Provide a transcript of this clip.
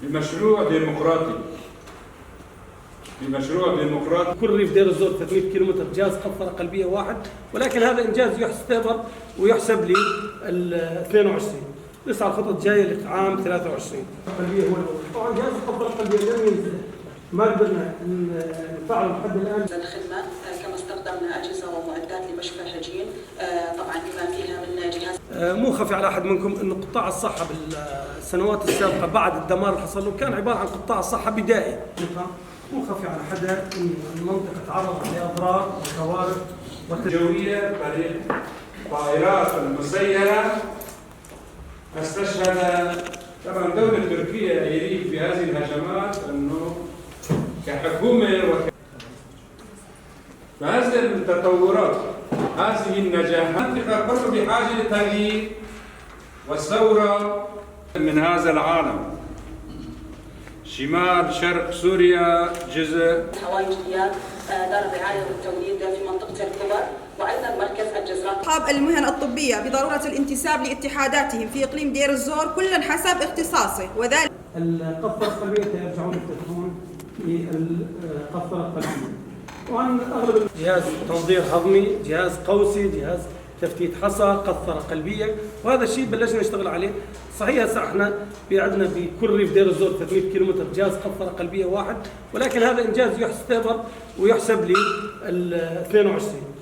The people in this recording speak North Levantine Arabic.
بمشروع ديمقراطي، بمشروع ديمقراطي. كل ريف دير الزور 300 كيلومتر جهاز قسطرة قلبية واحد، ولكن هذا إنجاز يعتبر ويحسب لي 22. لسه الخطط الجاية لعام 23. القلبية هو طبعا جهاز القسطرة القلبية لم ينزل، ما قدرنا نفعله لحد الآن. الخدمة كما استخدمنا أجهزة ومعدات لمشفى هجين، طبعا بما فيها من جهاز. مو خفي على أحد منكم أنه قطاع الصحة بالسنوات السابقة بعد الدمار اللي حصل له كان عبارة عن قطاع الصحة بدائي. مو خفي على حدا أن المنطقة تعرضت لأضرار وكوارث جوية طريق طائرات المسيرة استشهد. طبعا دولة تركيا يريد بهذه الهجمات أنه كحكومة فهذه التطورات، هذه النجاحات، المنطقة كله بحاجة لتغيير والثورة من هذا العالم. شمال شرق سوريا جزء هوايجيات، دار الرعاية والتوليد في منطقة الكبر، وأيضا مركز الجزرات. أصحاب المهن الطبية بضرورة الانتساب لاتحاداتهم في إقليم دير الزور كلا حسب اختصاصه، وذلك القسطرة القلبية يرجعون يفتتحون في القسطرة القلبية. طبعا أغلب جهاز تنظير هضمي، جهاز قوسي، جهاز تفتيت حصى، قسطرة قلبية، وهذا الشيء بلشنا نشتغل عليه. صحيح هسه احنا في عندنا بكل ريف دير الزور 300 كيلومتر جهاز قسطرة قلبية واحد، ولكن هذا إنجاز يعتبر ويحسب لي 22.